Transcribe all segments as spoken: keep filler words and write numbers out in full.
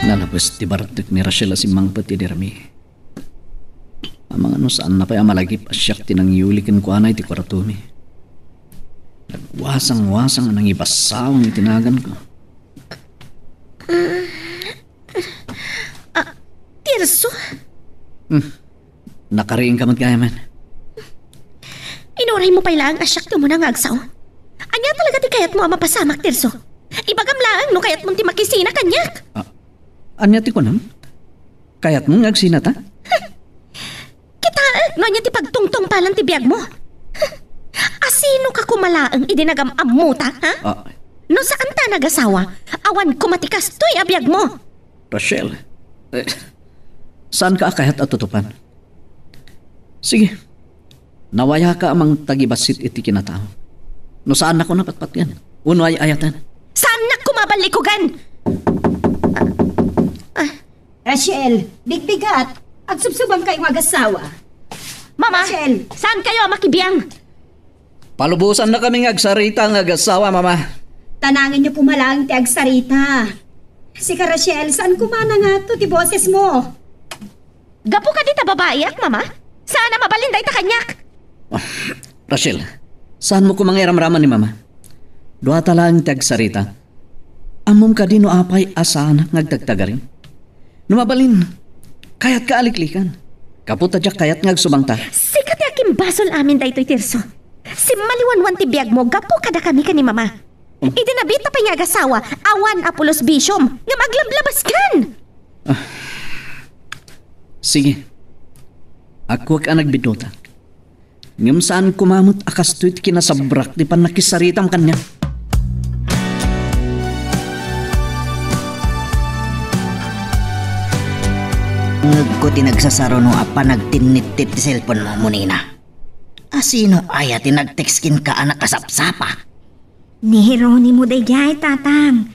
Nalabes ti bartek ni Rachel a simmangpet idi rami. Amangan no saanna pay a malagip a siak ti nangyuli kenkuana iti kuartomi. Nagwasang-wasang a nangibassawang iti naganko. Ah, Tirso? Hmm. Nakariingka met gayamen. Inuray mo pay laeng a siak ti umuna nga agsao. Ania talaga ti kayatmo a mapasamak, Tirso? Ibagam laeng no kayatmon ti makisina kaniak. Ah, ania ti kunam? Kayatmo nga agsinata? Kitaek no ania ti pagtungtungpalan ti biagmo. Asino ka koma laeng idi nagam-ammota, ha? Ah. No saanta nagasawa, awan koma ti kastoy a biagmo. Rachel, eh, saanka a kayat a tutupan? Sige, nawayaka a mangtagibassit iti kinatao. No saannak a napatpatgen, wenno ay-ayaten. Saannak koma a ballikugen! Ah, ah. Rachel, bigbigat, agsubsubangkayo nga agassawa. Mama, Rachel! Saankayo a makibiang? Palubosannakami nga agsarita nga agassawa, Mama. Tanangenyo koma laeng ti agsarita. Sika, Rachel, saan koma a nangato ti bosesmo? Gapu kadi ta babaiak, Mama? Saan a mabalin dayta kaniak? Ah, Rachel, saanmo koma nga iramraman ni Mama? Duata laeng ti agsarita. Ammom kadi no apay a saanak nga agtagtagari? No mabalin, kayatka a liklikan. Gapu ta diak kayat nga agsubangta. Sika ti akimbasol amin daytoy, Tirso. Simmaliwanwan ti biagmo gapu kadakami ken ni Mama. Idi nabiit pay nga agasawa, awan a pulos bisiom, ngem aglablabaskan! Ah. Sige. Agkuak a nagbiddutak. Ngem saan koma met a kastoy ti kinasabrak ti pannakisaritam kaniak. Ngegko ti nagsasaruno a panagtinnittit ti cellphone-mo, Monina. Asino aya ti nag-text kenka a nakasapsapa? Ni Jeronimo daydiay, Tatang.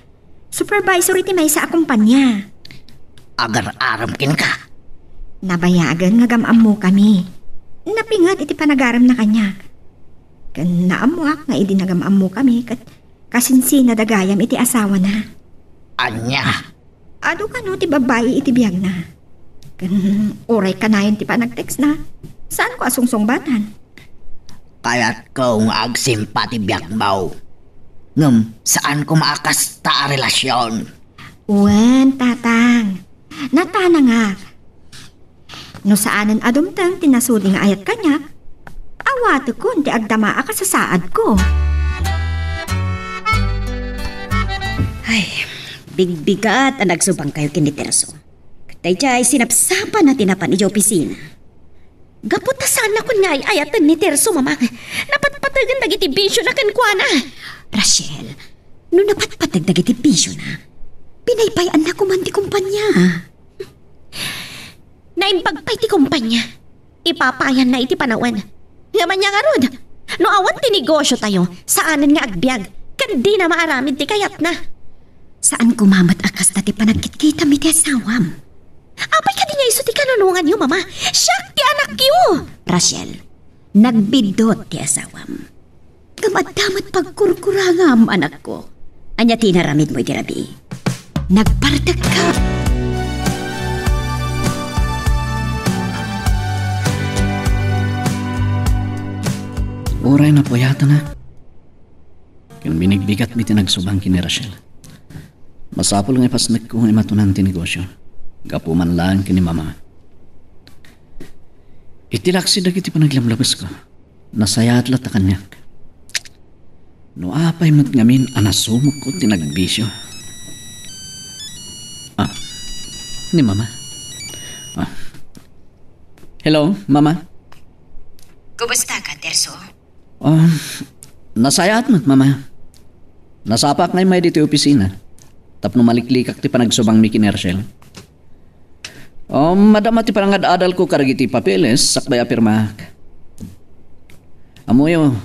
Supervisor iti maysa a kompania. Agar-arem kenka? Nabayagen nga agam-ammokami. Napinget iti panagaremna kaniak. Ken naammoak nga idi nagam-ammokami ket kasinsinada gayam iti asawana. Ania? Adu kano ti babbai iti biagna. Ken uray kanayon ti panagtextna, saanko a sungsungbatan. Kayatko nga agsimpa ti biagmo. Ngem saan koma a kasta a relasion. Wen, Tatang. Natanangak. No saanen a dumteng ti nasudi nga ayat kaniak, awatekon ti agdama a kasasaadko. Ay, bigbigat a nagsubangkayo ken ni Terso. Ket daydiay sinapsapana ti napan idiay opisina. Gapu ta saannakon nga ay-ayaten ni Terso, Mama. Napatpategen dagiti bisiona kenkuana. Rachel, no napatpateg dagiti bisiona, binaybay-anna koman ti kompania. Naimbag pay ti kompania. Ipapayanna iti panawen. Ngem ania ngarud? No awan ti negosiotayo, saanen nga agbiag, ken dina maaramid ti kayatna. Saan koma met a kasta ti panagkitkitam iti asawam. Apay kadi nga isu ti kanunonganyo, Mama? Siak ti anakyo! Rachel, nagbiddut ti asawam. Ngem adda met pagkurkurangam, anakko. Ania ti inaramidmo iti rabii? Nagbartekka. Uray napuyatanak, ken binigbigatmi ti nagsubang ken ni Rachel. Masapul nga ipasnekko nga imatonan ti negosio, gapu man laeng ken ni Mama. Iti laksi dagiti panaglamlabesko, nasayaat latta kaniak. No apay met ngamin a nasumokko ti nagbisio. Ah, ni Mama. Ah. Hello, Mama. Kumusta ka, Terso? Ah, nasayaat met, Mama. Nasapak nga immay ditoy opisina tapno maliklikak ti panagsubangmi ken ni Rachel. Um, madama ti panangad-adalko kadagiti papeles sakbay a pirmaak. Ammoyo,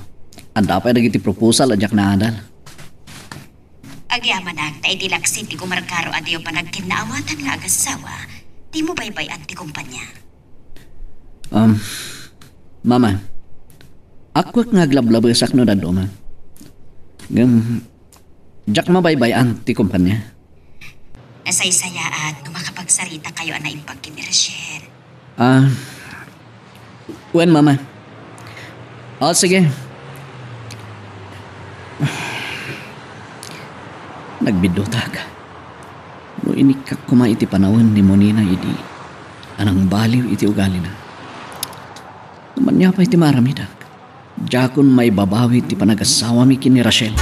adda pay dagiti proposal a diak naadal. Agyamanak ta iti laksi ti kumarkaro a diyo panagkinnaawatan nga agassawa, dimo baybay-an ti kompania. Um, Mama, agkuak nga aglablabesak no dadduma. Ngem, diak mabaybay-an ti kompania. Nasaysayaat no makapagsarita kayo a naimbag ken ni Rachel. Ah, wen, Mama. Ah, sige. Nagbidutak. No inikkak koma iti panawen ni Monina idi a nangbaliw iti ugalina. Ania pay ti maaramidak? Diakon maibabawi ti panagasawami ken ni Rachel.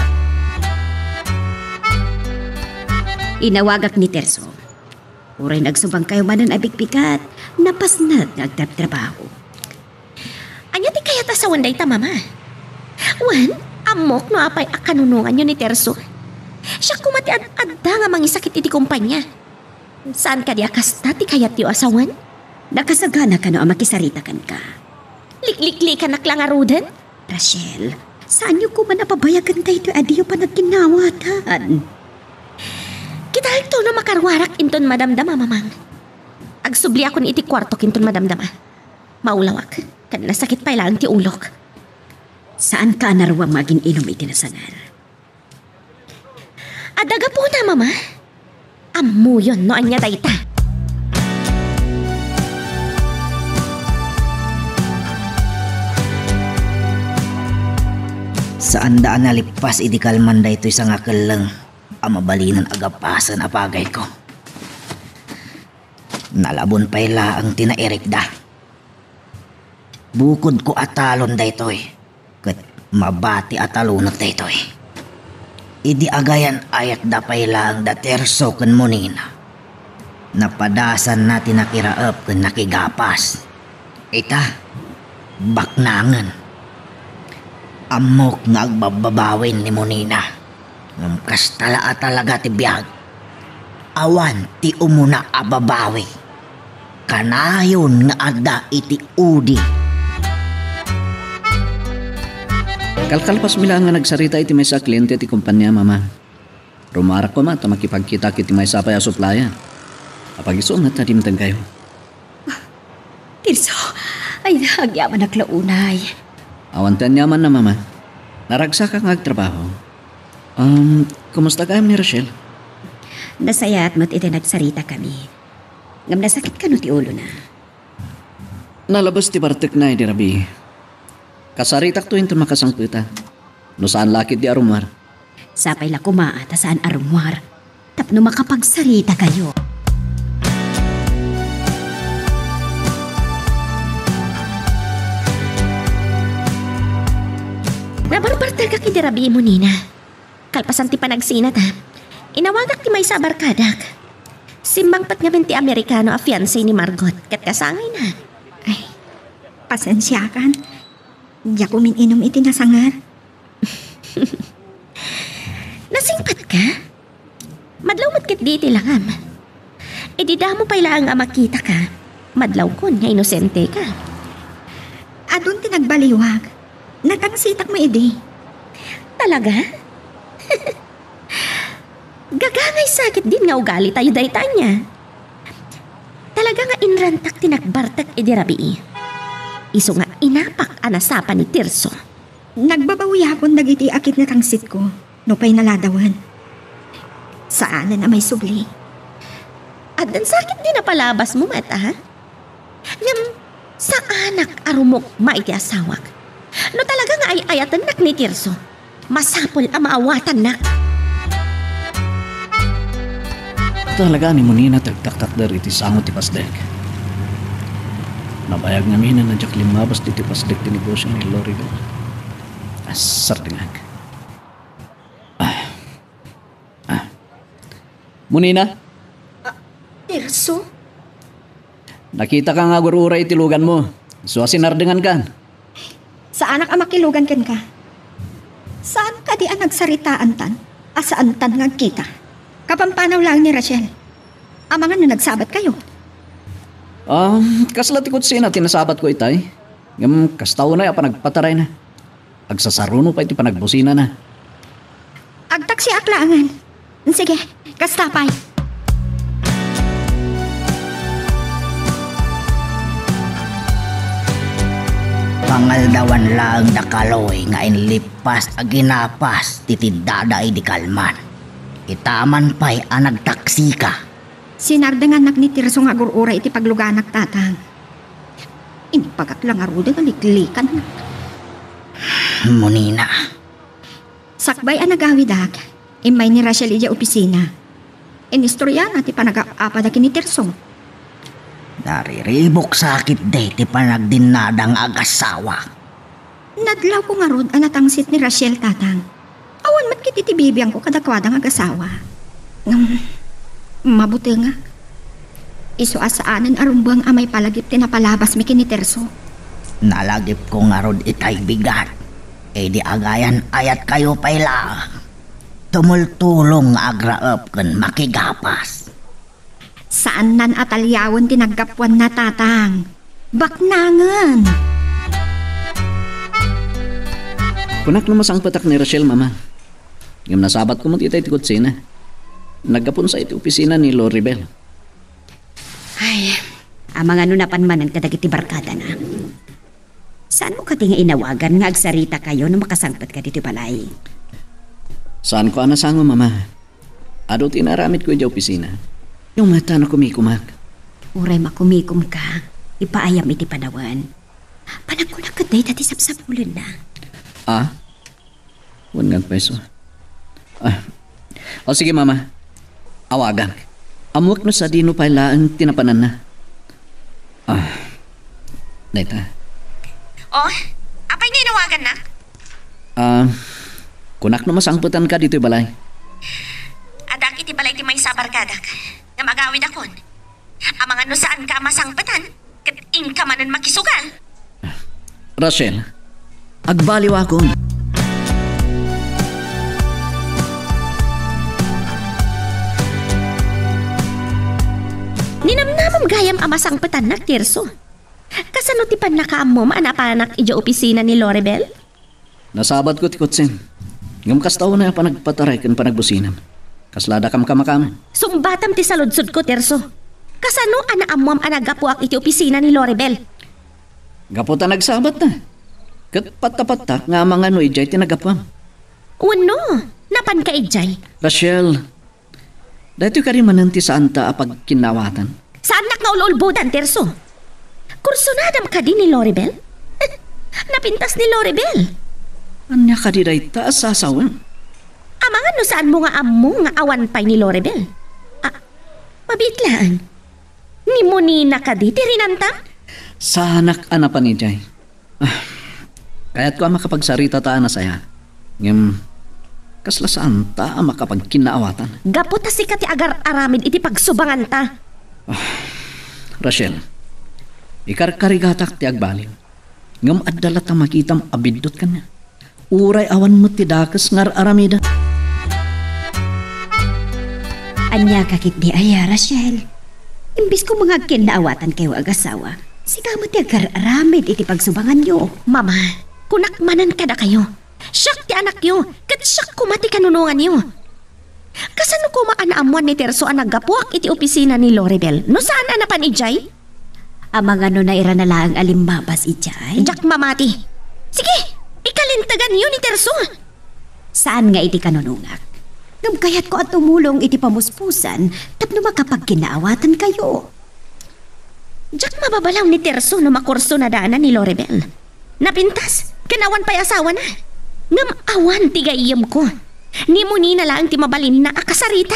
Inawagak ni Terso. Uray nagsubangkayo manen a bigbigat, napasnek nga agtrabtrabaho. Ania ti kayat a sawen dayta, Mama? Wen, ammok no apay a kanunonganyo ni Terso. Siak koma ti ad-adda nga mangisakit iti kompania. Saan kadi a kasta ti kayatyo a sawen? Nakasagana kano a makisarita kenka? Likliklikanak la ngaruden? Rachel, saanyo koma a pabayagen daytoy a diyo panagginnawatan. Kitalekto no makaruarak inton madamdama, Mamang. Agsubliakon iti kuartok inton madamdama. Maulawak, ket nasakit pay laeng ti ulok. Saanka a naruam nga agin-inum iti nasangar? Adda gapuna, Mama. Ammoyon no ania dayta. Saanda a nalippas idi kalman daytoy sangakelleng a mabalinen a gapasen a pagayko. Nalabon pay laeng ti nairikda. Bukodko a talon daytoy, ket mabati a talonek daytoy. Idi agayan-ayatda pay laeng da Terso ken Monina, napadasanna ti nakiraep ken nakigapas. Ita, baknangen. Ammok nga agbabbabawi ni Monina. Ngem kasta la a talaga ti biag. Awan ti umuna a babawi. Kanayon nga adda iti udi. Kalkalpasmi laeng nga nagsarita iti maysa a kliente ti kompania, Mama. Rumarak koma ta makipagkitak iti maysa pay a suplayan. Apag-isu met a dimtengkayo. Tirso, ay, agyamanak la unay. Awan ti aniamanna, Mama. Naragsakak nga agtrabaho. Um, kumusta gayam ni Rachel? Nasayaat met iti nagsaritakami. Ngem nasakit kano ti ulona? Nalabes ti bartekna idi rabii. Kasaritakto inton makasangpeta. No saan la ketdi a rummuar. Sapay la koma ta saan a rummuar. Tapno makapagsarita kayo. Nabarbartekak idi rabii, Monina. Kalpasan ti panagsinata, inawagak ti maysa a barkadak. Simmangpet ngamin ti Amerikano a fiancé ni Margot, ket kasangayna. Ay, pasensiakan. Diak umin-inum iti nasangar. Nasingpetka? Madlaw met ketdi iti langam. Idi damo pay laeng a makitaka, madlawkon nga inosenteka. Adun ti nagbaliwak. Natangsitakmo idi. Talaga? Gagangay sakit din nga ugalitayo dayta ania. Talaga nga inrantak ti nagbartek idi rabii. Isu nga inapak a nasapa ni Tirso. Nagbabawiakon dagiti akit nga tangsitko, nupay naladawen. Saanen a maisubli. Addan sakit din a palabasmo met, a? Ngem, saanak a rumukma iti asawak. No talaga nga ay-ayatennak ni Tirso, masapul a maawatannak. Talaga ni Monina ti agtaktakder iti sango ti pasdek. Nabayag ngamin a diak limmabas iti pasdek ti negosio ni Loribel. Asardengak. Ah. Ah. Monina? Ah, Tirso? Nakitaka nga agur-uray iti luganmo. Isu a sinardengankan. Saanak a makilugan kenka. Saan kadi a nagsaritaantan a saantan nga agkita? Kapampanaw laeng ni Rachel. Amangan no nagsabatkayo. Ah, kasla ti kutsina ti nasabatko itay. Ngem kasta unay a panagpatarayna. Agsasaruno pay ti panagbusinana. Agtaksiak laengen. Sige, kasta pay. Pangaldawan laeng da Kaloy nga inlippas a ginapas ti tiddada idi kalman. Itaman pay a nagtaksika, Sinardengannak ni Tirso nga agur-uray iti pagluganak, Tatang. Imbagak la ngaruden nga liklikannak. Munina. Sakbay a nagawidak, immay ni Rachel idiay opisina. Inistoriana ti panagap-apada ken ni Tirso. Nariribuk sa ketdi ti panagdinnada nga agasawa. Nadlawko ngarud a natangsit ni Rachel, Tatang. Awan met ketdi ti bibiangko kadakuada nga agasawa. Ngem, mabutengak. Isu a saanen a rumbeng a maipalagip ti napalabasmi ken ni Tirso. Nalagipko ngarud itay bigat. Idi agayan ayatkayo pay la. Tumultulong nga agraep ken makigapas. Saannan a taliawen ti naggapuanna, Tatang. Baknangen! Kunak no masangpetak ni Rachel, Mama. Ngem nasabatko met itay ti kutsina. Naggapunsa iti opisina ni Loribel. Ay, amangan no napan manen kadagiti barkadana. Saanmo kadi nga inawagan nga agsaritakayo no makasangpetka ditoy balay? Saanko a nasango, Mama. Adu ti inaramidko idiay opisina. Ngem ta nakumikumak. Uray makumikomka, ipaayam iti panawen. Panagkunak ket dayta ti sapsapulenna. Ah? Wen nga agpayso. Ah. O sige, Mama. Awagak. Ammoek no sadino pay laeng ti napananna. Ah. Dayta. Oh, apay nga inawagannak? Ah, kunak no masangpetanka ditoy balay. Addaak iti balay ti maysa a barkadak. Ngem agawidakon. Amangan no saanka a masangpetan, ket inka manen makisugal. Rachel, agbaliwakon. Ninamnamam gayam a masangpetannak, Tirso. Kasano ti pannakaammom a napanak idiay opisina ni Loribel? Nasabatko ti kotsen. Ngem kasta unay a panagpataray ken panagbusinam. Kasla dakam kamakam. Sungbatam ti saludsodko, Tirso. Kasano a naammoam a naggapuak iti opisina ni Loribel? Gapu ta nagsabatta. Ket patta-pattak nga amangan no idiay ti naggapuam. Wenno, napanka idiay? Rachel, daytoy kadi manen ti saanta a pagkinnaawatan. Saannak nga ululbodan, Tirso. Kursunadam kadi ni Loribel? Napintas ni Loribel. Ania kadi dayta a sasawen? Amangan no saanmo nga ammo nga awan pay ni Loribel. Ah, mabiit laeng. Ni Monina kadi ti rinantam? Saanak a napan idiay. Ah, kayatko a makapagsaritata a nasayaat. Ngem, kasla saanta a makapagkinnaawatan. Gapu ta sika ti agar-aramid iti pagsubanganta. Ah, Rachel, ikarkarigatak ti agbaliw. Ngem adda latta makitam a biddut kaniak. Uray awan met ti dakes nga ar-aramidek. Ania ka ketdi aya, Rachel? Imbes koma nga agkinnaawatankayo agasawa, sika met ti agar-aramid iti pagsubanganyo. Mama, kunak manen kadakayo, siak ti anakyo, ket siak koma ti kanunonganyo. Kasano koma a naammoan ni Tirso a naggapuak iti opisina ni Loribel no saan a napan idiay? Amangan no nairana laeng a limmabas idiay? Diak mamati. Sige, ikalinteganyo ni Tirso. Saan nga iti kanunongak. Ngem kayatko a tumulong iti pamuspusan tapno makapagkinnaawatankayo. Diak mababalaw ni Tirso no makursunadana ni Loribel. Napintas, ken awan pay asawana. Ngem awan ti gayyemko. Ni Monina laeng ti mabalinna a kasarita.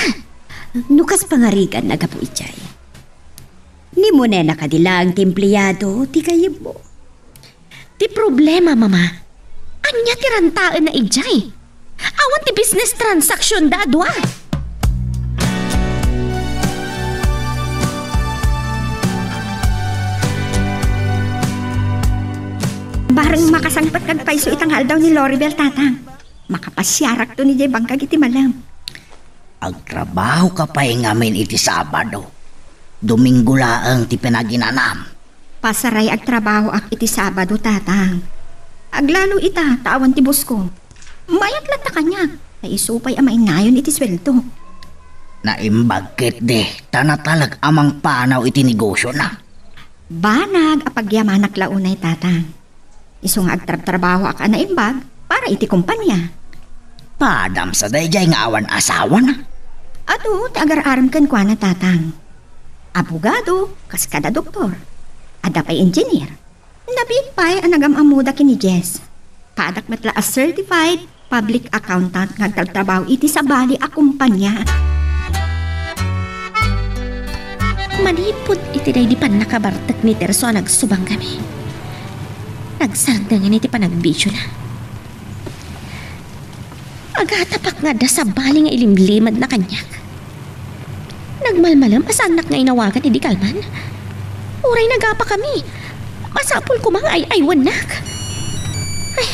No kas pangarigan a gapu idiay. Ni Monina kadi laeng ti empleado ti gayyemmo. Ti problema, Mama, ania ti rantaenna idiay? Awan ti business transaction da a dua. Bareng makasangpet kad payso ita nga aldaw ni Loribel, Tatang. Makapasiarakto idiay bangkag iti malem. Agtrabahoka pay ngamin iti Sabado. Domingo laeng ti pinaginanam. Pasaray agtrabahoak iti Sabado, Tatang. Aglalo ita ta awan ti busko. Mayat latta kaniak, ta isu pay a mainnayon iti sueldo. Naimbag ketdi ta natalek a mangpanaw iti negosiona. Banag a pagyamanak la unay, Tatang. Isu nga agtrabtrabahoak a naimbag para iti kompania. Padam sa daydiay nga awan asawana. Adu ti agar-arem kenkuana, Tatang. Abogado, kas kada doktor. Adda pay engineer. Nabiit pay a nagam-ammoda ken ni Jess. Padak met la a certified public accountant nga agtartrabaho iti sabali a kompania. Manipud iti daydi pannakabartek ni Tirso a nagsubangkami, nagsardeng iti panagbisiona. Agatapak nga adda sabali nga ilimlimedna kaniak. Nagmalmalem a saannak nga inawagan idi kalman. Uray nagapakami, masapul koma nga ay-aywannak. Ay,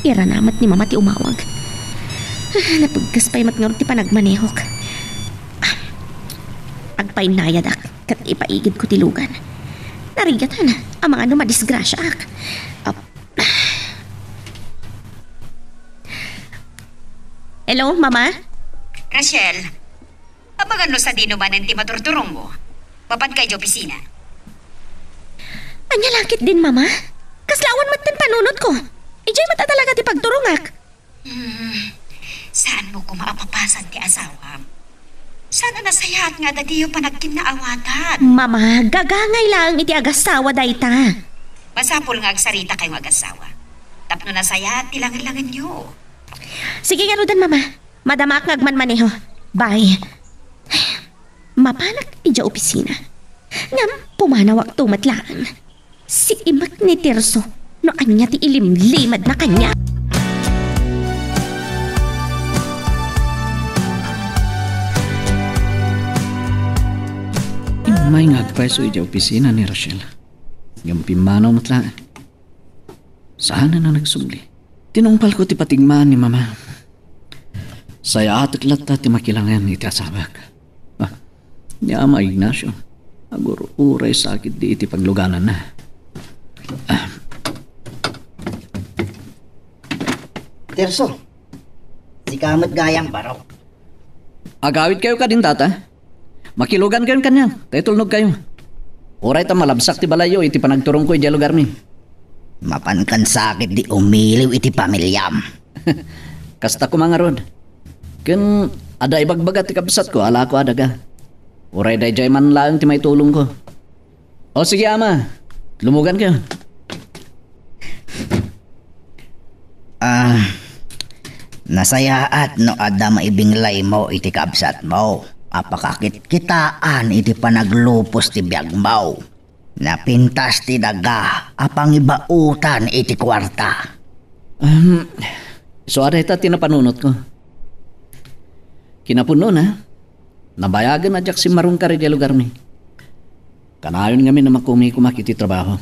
irana met ni Mama ti umawag. Ah, napegges pay met ngarud ti panagmanehok. Ah, agpainayadak ket ipaigidko ti lugan. Narigatan, amangan no madisgrasiaak. Ah, Hello, Mama? Rachel, amangan no sadino manen ti maturturongmo. Mapanka idiay opisina. Ania la ketdin, Mama? Kasla awan met ti panunotko. Idiay met a talaga ti pagturongak. Hmm, saanmo koma a papasan ti asawam? Saan a nasayaat nga adda diyo panagkinnaawatan? Mama, gagangay laeng iti agassawa dayta. Masapul nga agsaritakayo nga agassawa. Tapno nasayaat ti langenlangenyo. Sige ngaruden, Mama. Madamaak nga agmanmaneho. Bye. Mapanak idiay opisina. Ngem pumanawakto met laeng. Siimek ni Tirso no ania ti ilimlimedna kaniak. Immay nga agpayso idiay opisina ni Rachel. Ngem pimmanaw met laeng. Saan a nagsubli. Tinungpalko ti patigmaan ni Mama. Sayaatek latta ti makilangen iti asawak. Ah, ni Ama Ignacio, agur-uray sakit di iti paglugananna. Ah. Tirso, sika met gayam barok. Agawidkayo kadin, Tata? Makilugankayon kaniak, ta itulnogkayo. Uray ta malabsak ti balayyo iti panagturongko idiay lugarmi. Mapankan sakit di umiliw iti pamiliam. Kasta koma ngarud. Ken adda ibagbaga ti kabsatko a lako a daga. Uray daydiay man laeng ti maitulongko. O sige, Ama. Lumugankayo. Ah, nasayaat no adda maibinglaymo iti kabsatmo a pakakitkitaan iti panaglupos ti biagmo. Napintas ti daga a pangibaotan iti kuarta. Um, so, adda ita ti napanunotko. Kinapunona, nabayagen a diak simmarungkar idiay lugarmi. Kanayon ngamin a makumikomak iti trabaho.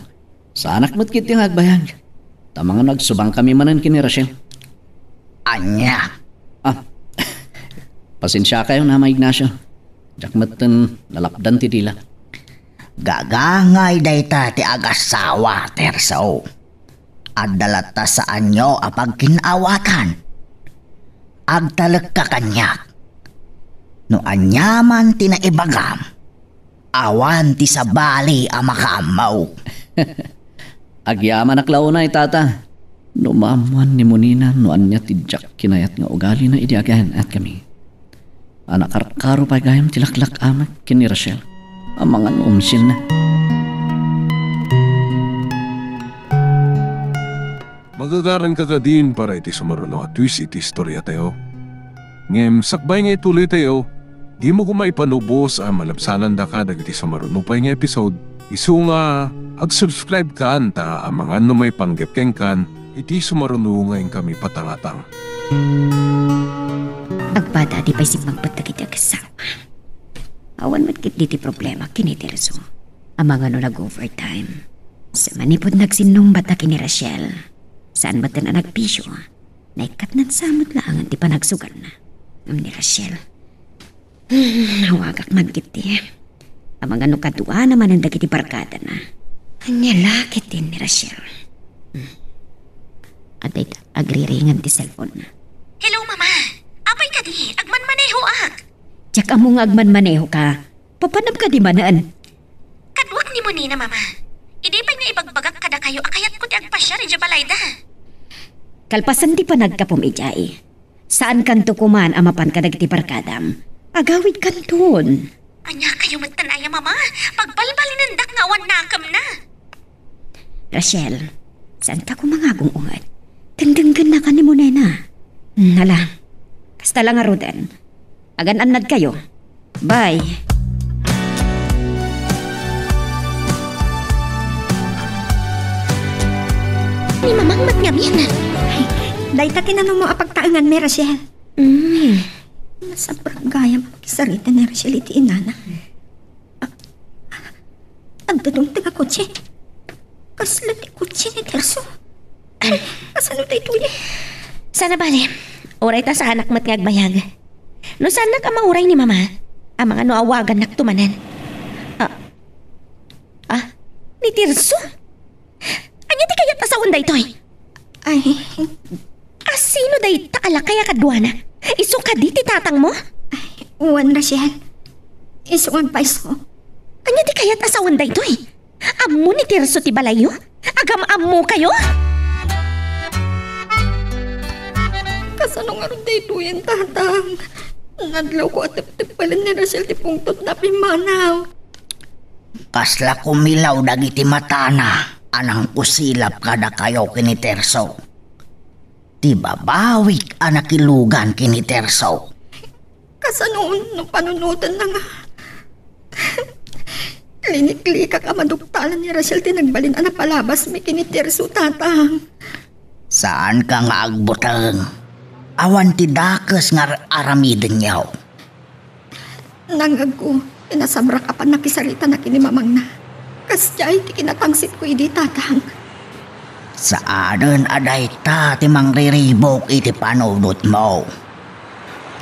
Saanak met ketdi nga agbayag. Ta amangan no agsubangkami manen ken ni Rachel. Ania? Ah, pasensiakayon, Ama Ignacio. Diak metten nalapdan ti dila. Gagangay dayta ti agassawa, Tirso. Adda latta saanyo a pagkin-awatan. Agtalekka kaniak. No aniaman ti naibagam, awan ti sabali a makaammo. Agyamanak la unay, Tata. No maammoan ni Monina no ania ti diak kinayat nga ugalina idi agan-atkami. A nakarkaro pay gayam ti laklak-amek ken ni Rachel. Amangan no umsienna. Magagaranka kadin para iti sumaruno a twist iti istoriatayo. Ngem sakbay nga ituloytayo, dimo koma ipanubos a malabsananda kadagiti sumaruno pay nga episode, isu nga ag-subscribe kan ta amangan no maipanggep kenkan iti sumaruno nga inkami patangatang. Agpada a di pay simmangpet dagiti agassawa. Awan met ketdi ti problema ken ni Tirso. Amangan no nag-overtime. Sa manipud nagsinnungbat ken ni Rachel, saan met a nagbisio. Naikkatnan sa met laengen ti panagsuganna. Ngem ni Rachel, hmm, nawagak man ketdi. Amangan no kaduana manen dagiti barkadana. Ania la ketdin ni Rachel? Hmm. Adda ita agriringen ti cellphone-na. Hello, Mama. Apay kadi? Agmanmanehoak. Diak ammo nga agmanmanehoka. Papanam kadi manen? Kaduak ni Monina, Mama. Idi pay nga ibagbagak kadakayo a kayatko ti agpasiar idiay balayda. Kalpasan ti panagkapum idiay, saankanto koman a mapan kadagiti barkadam. Agawidkanton. Ania kayo met tan aya, Mama? Pagbalbalinendak nga awan nakemna. Rachel, saanka koma nga agung-unget. Dengdenggennakan ni Monena. Hmm, hala. Kasta la ngaruden. Agan-annadkayo. Bye. Ni Mamang met ngamin. Dayta ti nanumo a pagtaenganmi, Rachel. Mm. Nasabrak gayam a makisarita ni Rachel iti inana. Adda dumteng a kotse. Kasla ti kotse ni Tirso. Kasano daytoy? Saan a bale, uray ta saanak met nga agbayag. No saannak a mauray ni Mama, amangan no awagannakto manen. Ah, ah, ni Tirso? Ania ti kayat a sawen daytoy? Ay. A sino dayta a lakay a kaduana? Isu kadi ti tatangmo? Ay, wen, Rachel. Isu nga agpaiso. Ania ti kayat a sawen daytoy? Ammo ni Tirso ti balayyo? Agam-ammokayo? Kasano ngarud daytoyen, Tatang? Nadlawko a tepteppelen ni Rachel ti pungtotna a pimmanaw. Kasla kumilaw dagiti matana a nangkusilap kadakayo ken ni Tirso. Ti babawik a nakilugan ken ni Tirso. Kasano no panunotenna nga liniklikak a maduktalan ni Rachel ti nagbalin a napalabasmi ken ni Tirso, Tatang? Saanka nga agbuteng. Awan ti dakes nga ar-, aramidenyo. Nangngegko ti nasabrak a pannakisaritana ken ni Mamangna. Kasdiay ti kinatangsitko idi, Tatang. Saanen a dayta ti mangriribuk iti panunotmo.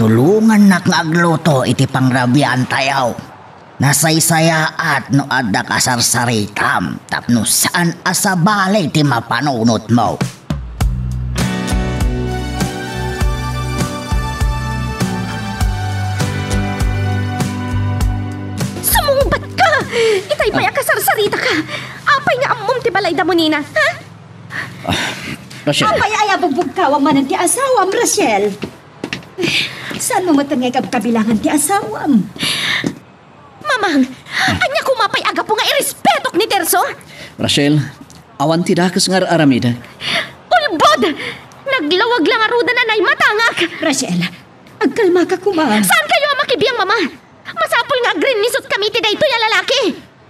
Tulongannak nga agluto iti pangrabiantayo. Nasaysayaat no adda kasarsaritam tapno saan a sabali ti mapanunotmo. Sumungbatka! Itay pay a kasarsaritaka! Apay nga ammom ti balayda Monena, ha? Ah, Rachel. Apay aya bugbugkawam manen ti asawam, Rachel? Saanmo met nga ikabkabilangan ti asawam? Mamang, ania koma pay a gapu nga irespetok ni Tirso? Rachel, awan ti dakes nga ar-aramidek. Ulbod! Naglawag la ngaruden a naimatangak! Rachel, agkalmaka koma. Saankayo a makibiang, Mama? Masapul nga agrinnisot kami ti daytoy a lalaki.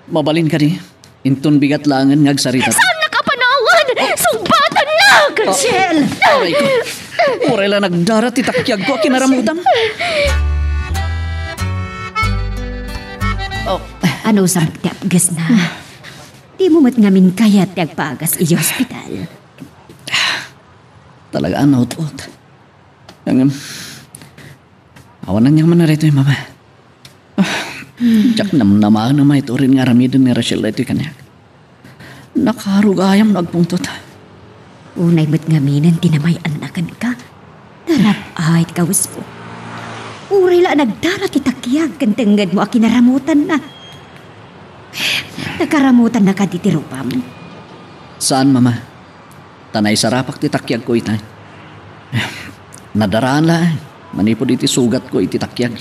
Mabalin kadi? Inton bigat laengen nga agsarita. Saannak a panawan! Sungbatannak! Ah, Rachel! Aray ko. Uray la nagdara ti takiagko a kinaramutam. Oh. Anusam ti apgesna? Dimo met ngamin kayat ti agpagas idiay ospital? Talaga a naut-ot. Ngem, awan aniaman daytoy, Mama. Ah, diak namnamaen a maitured nga aramiden ni Rachel daytoy kaniak. Nakaro gayam no agpungtot. Unay met ngaminen ti namay-anna kenka. Narap-ay ti kawesmo. Uray la a nagdara ti takiag ken tengngedmo a kinaramutanna. Nakaramutanna kadi ti rupam? Saan, Mama. Ta naisarapak ti takiagko itay. Nadaraan laeng manipud iti sugatko iti takiag.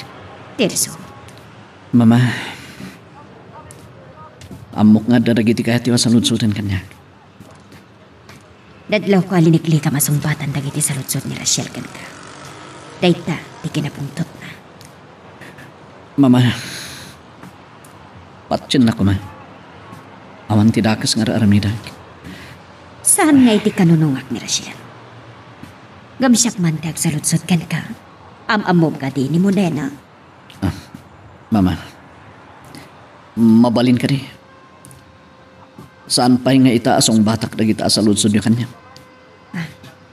Tirso. Mama, ammok nga adda dagiti kayatyo a saludsoden kaniak. Nadlawko a liniklikam a sungbatan dagiti saludsod ni Rachel kenka. Dayta ti kinapungtotna. Mama, patiennak koma. Awan ti dakes nga ar-aramidek. Saan nga iti kanunongak ni Rachel? Ngem siak man ti agsaludsod kenka. Am-ammom kadi ni Monena? Ah, Mama, mabalin kadi. Saan pay nga ita a sungbatak dagita a saludsodyo kaniak. Ah,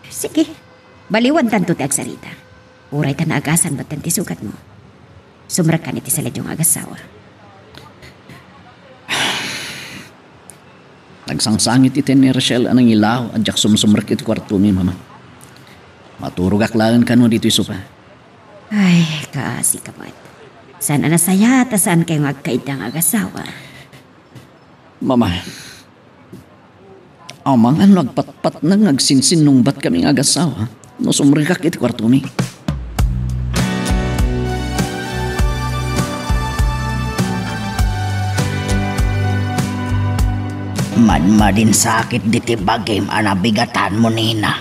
sige. Baliwantanto ti agsarita. Uray ta naagasan metten ti sugatmo. Sumrekkan iti saledyo nga agasawa. Nagsangsangit iten ni Rachel a nangilaw a diak sumsumrek iti kuartomi, Mama. Maturogak laeng kano ditoy sopa. Ay, kaasika met. Saan a nasayaat a saankayo nga agkaiddang agasawa? Mama, amangan no agpatpatnang nga agsinsinnungbatkami nga agasawa no sumrekak iti kuartomi. Madmadinsakit diti bagim a nabigatanmo, Nina.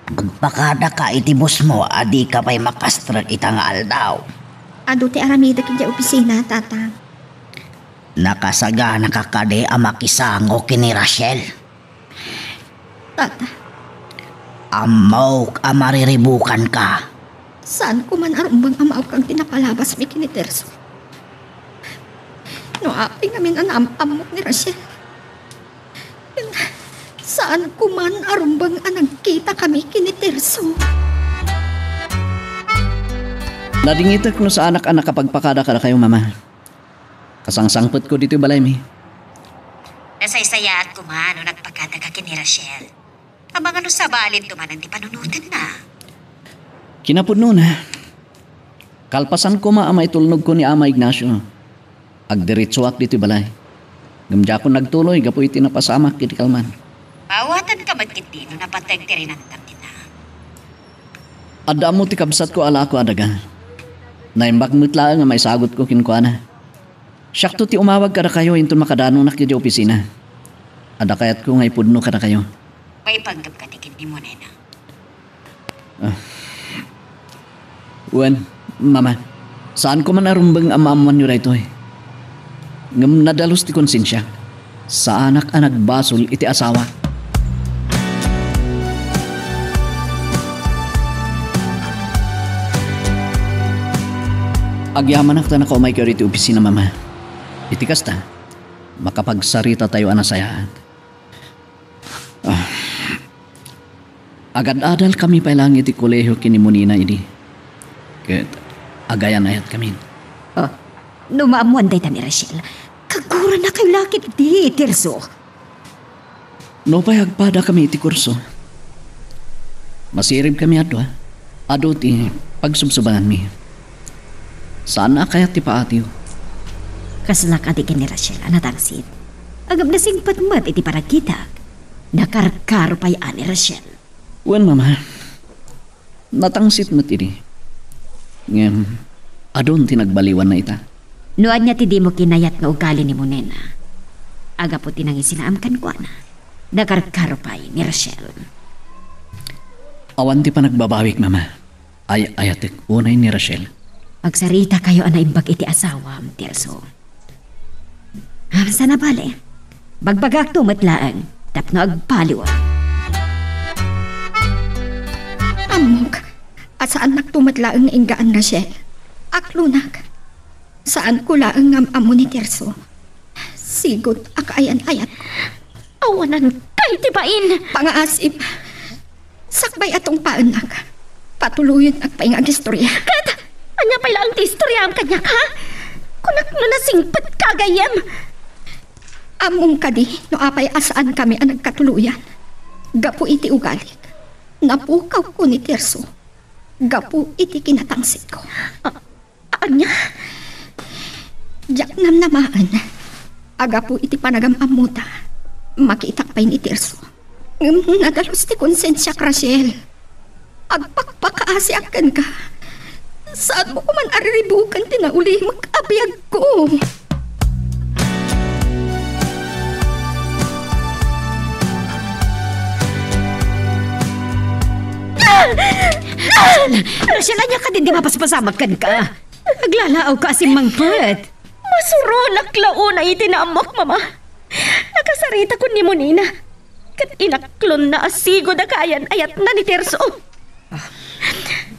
Agpakadaka iti busmo a dika pay makastrek ita nga aldaw. Adu ti aramidek idiay opisina, Tata. Nakasaganaka kadi a makisango ken ni Rachel? Tata. Ammok a mariribukanka. Saanko man a rumbeng a maawkag ti napalabasmi ken ni Tirso. No apay ngamin a naam-ammok ni Rachel, saanko man a rumbeng a nagkitakami ken ni Tirso. Nadingitek no saanak a nakapagpakada kadakayo, Mama. Kasangsangpetko ditoy balaymi. Nasaysayaat koma no nagpakadaka ken ni Rachel. Amangan no sabalin dumanan ti panunotenna. Kinapudnona, kalpasan koma a maitulnogko ni Ama Ignacio, agdiretsoak ditoy balay. Ngem diakon nagtuloy gapu iti napasamak iti kalman. Maawatanka met ketdi no napateg ti rinantam dita. Adda ammo ti kabsatko a lako a daga. Naimbag met laeng a maisagutko kenkuana. Siakto ti umawag kadakayo inton makadanonak idiay opisina. Adda kayatko nga ipudno kadakayo. Maipanggepka ti ken ni Monena? Ah. Wen, Mama, saanko man a rumbeng a maammoanyo daytoy. Ngem nadalus ti konsensiak. Saanak a nagbasol iti asawak. Agyamanak ta nakaumaykayo iti opisina, Mama. Iti kasta, makapagsarita tayo a nasayaat. Ah. Agad-adal kami pay laeng iti kolehio ken ni Monena idi. Ket agayan-ayat kami. Ah, no maammoan dayta ni Rachel, kagurana kayo lakit di, Tirso. Nupay agpada kami iti kurso, masirib kami a dua. Adu ti pagsubsubaanmi. Saan a kayat ti paatiyo. Kasla kadi ken ni Rachel a natangsit. Ngem nasingpet met iti panagkitak. Nakarkaro pay a ni Rachel. Wen, Mama. Natangsit met idi. Ngem, adun ti nagbaliwanna ita. No ania ti dimo kinayat nga ugali ni Monena, agapu ti nangisinaam kenkuana, nakarkaro pay ni Rachel. Awan ti panagbabawik, Mama. Ay-ayatek unay ni Rachel. Agsaritayo a naimbag iti asawam, Tirso. Ah, sana bale. Bagbagakto met laeng tapno agpaliwan. Ammok a saannakto met laeng nga inggaan, Rachel. Aklonak. Saanko laeng nga am-ammo ni Tirso. Sigud a kaayan-ayatko. Awanan kay ti bain! Pangaasip. Sakbay a tungpaennak, patuloyennak pay nga agistorya. Ket ania pay laeng ti istoriam kaniak, ha? Kunak no nasingpetka a gayyem. Ammom kadi no apay a saankami a nagkatuloyan gapu iti ugalik. Napukawko ni Tirso gapu iti kinatangsitko. Ah, Ania? Diak namnamaen a gapu iti panagam-ammota, makitak pay ni Tirso. Ngem nadalus ti konsensiak, Rachel. Agpakpakaasiak kenka. Saanmo koman a riribuken ti naulimek a biagko. Rachel, ania kadin ti mapaspasamak kenka? Aglalaawka a simmangpet. Masuronak la unay iti naammok, Mama. Nakasaritakon ni Monena. Ket inaklonna a sigud a kaayan-ayatna ni Tirso. Ah,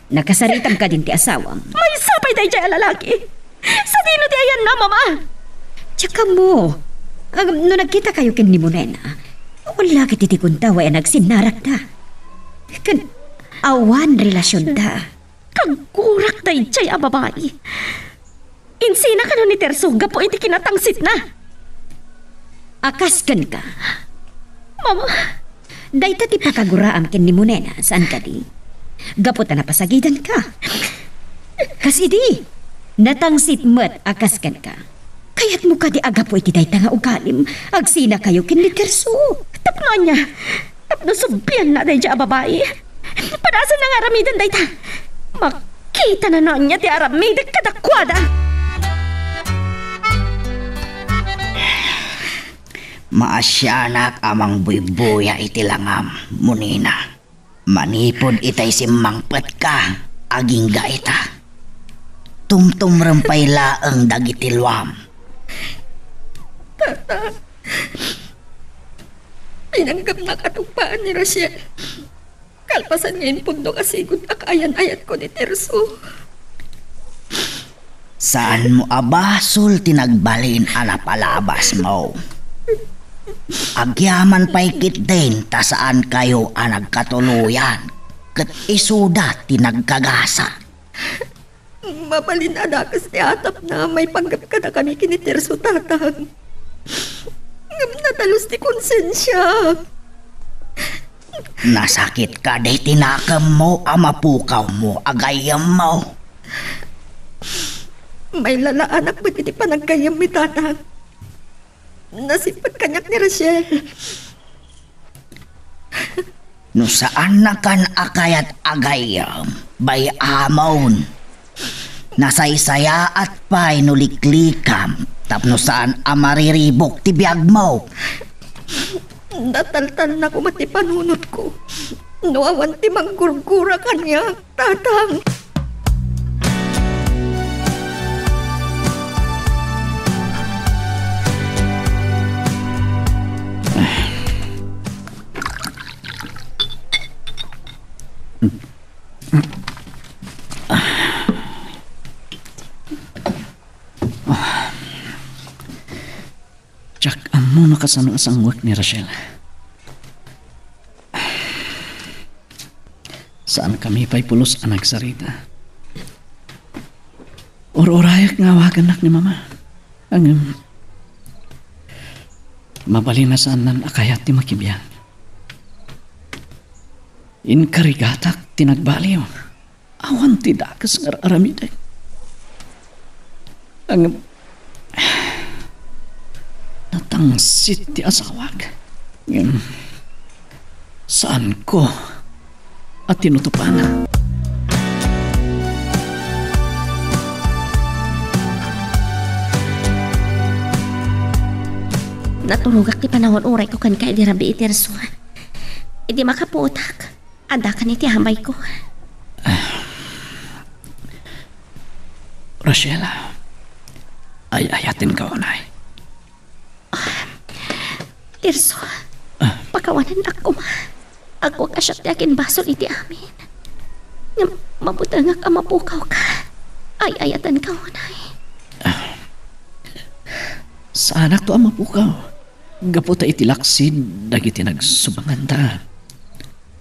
nakasaritam kadin ti asawam? Maysa pay daydiay a lalaki. Sadino ti ayanna, Mama? Diak ammo. Ngem no nagkitakayo ken ni Monena, awan la ket iti kunta way a nagsinnarakta. Ken awan relasionta. Kaggurak daydiay a babai. Insina kano ni Tirso gapu iti kinatangsitna. A kas kenka. Mama. Dayta ti pakaguraam ken ni Monena, saan kadi? Gapu ta napasagidanka. Kas idi, natangsit met a kas kenka. Kayatmo kadi a gapu iti dayta nga ugalim, agsinakayo ken ni Tirso? Tapno ania? Tapno sublianna daydiay a babai? Padasenna nga aramiden dayta. Makitana no ania ti aramidek kadakuada. Maasianak a mangbuybuya iti langam, Munina. Manipud itay simmangpetka, agingga ita. Tumtumrem pay laeng dagiti luam. Tata, pinanggepnak a tugbaan ni Rachel. Kalpasan nga impudno a sigud a kaayan-ayatko ni Tirso. Saanmo a basol ti nagbalin a napalabasmo. Agyaman pay ketdin ta saankayo a nagkatuloyan, ket isuda ti nagkagasa. Mabalin a dakes ti atapna a maipanggep kadakami ken ni Tirso, Tatang. Ngem nadalus ti konsensiak. Nasakit kadi ti nakemmo a mapukawmo a gayyemmo? Mailalaanak met iti panaggayyemmi, Tatang. Nasippet kaniak ni Rachel. No saannakan a kayat a gayyem, bay-amon. Nasaysayaat pay no liklikam tapno saan a mariribuk ti biagmo. Nataltalna koma ti panunotko no awan ti manggurgura kaniak. Tatang! Diak ammo no kasano a sanguek ni Rachel. Saankami pay pulos a nagsarita. Ur-urayak nga awagannak ni Mama. Ngem, mabalin a saannan a kayat ti makibiag. Inkarigatak ti nagbaliw. Awan ti dakes nga ar-aramidek. Ngem, natangsit ti asawak. Ngem, saanko a tinutupan. Naturogak ti panawen urayko kenka idi rabii, Tirso. Idi makapuotak, adda ken iti amayko. Rachel, ay-ayatenka unay. Tirso, Ah. pakawanennak koma. Agkuak a siak ti agimbasol iti amin. Ngem mabutengak a mapukawka. Ay-ayatenka unay. Saanakto a mapukaw. Gapu ta iti laksid dagiti nagsubanganta.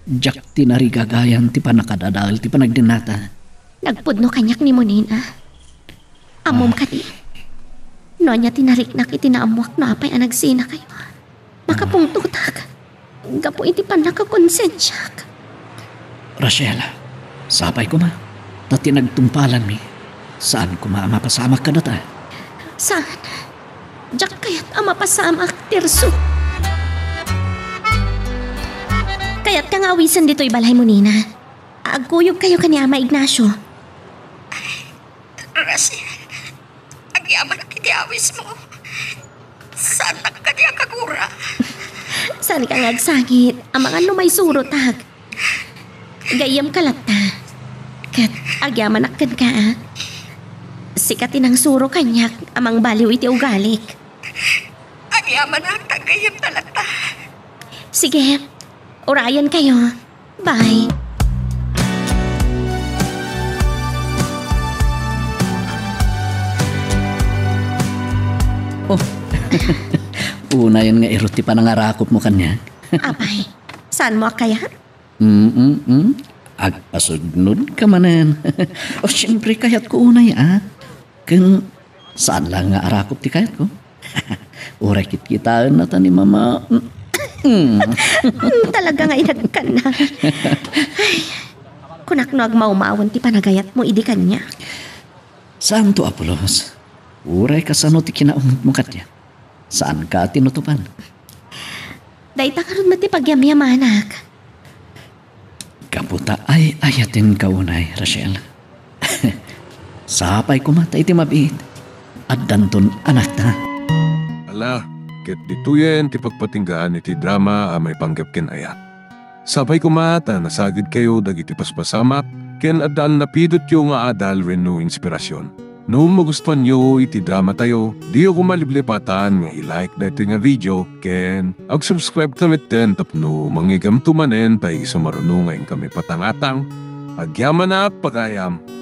Diak tinarigagayan ti pannakadadael ti panagdennata. Nagpudno kaniak ni Munina. Ammom kadi, no ania ti nariknak iti naammoak no apay a nagsinakayo. Makapungtotak gapu iti pannakakonsensiak. Rachel, sapay koma, ta ti nagtungpalanmi, saan koma a mapasamak kadata. Saan? Diak kayat a mapasamak, Tirso. Kayatka nga awisen ditoy balay, Munina. Agkuyogkayo ken ni Ama Ignacio. Rachel, agyamanak iti awismo. Saannak kadi a kagura. Saanka nga agsangit, amangan no maisurotak. Gayyemka latta. Ket agyamanak kenka, a. Sika ti nangsuro kaniak a mangbaliw iti ugalik. Agyamanak ta gayyemta latta. Sige, urayenkayo. Bye. Oh. Unayen nga irut ti panangarakupmo kaniak. Apay, saanmo a kayat? Mm, mm, mm. Agpasugnodka manen. Oh, siempre, kayatko unay, a. Ken saan la nga arakup ti kayatko. Uray kitkitaenna ta ni Mama. Mm. Mm, talaga nga inagkanna. Ay, kunak no agmawmawen ti panagayatmo idi kaniak. Saanto a pulos. Uray kasano ti kinaungetmo kaniak. Saanka a tinutupan. Dayta ngarud met ti pagyamyamanak. Gapu ta ay-ayatenka unay, Rachel. Sapay koma ta iti mabiit, addanton anakta. Ala, ket ditoyen ti pagpatinggaan iti drama a maipanggep ken ayat. Sapay koma ta nasagidkayo dagiti paspasamak ken adda a napidotyo nga adal wenno inspirasyon. No magustuanyo iti dramatayo, diyo koma liplipatan nga i-like daytoy nga video ken ag-subscribe ta metten tapno mangigamto manen ta isu maruno nga inkami patangatang. Agyamanak, pagayam!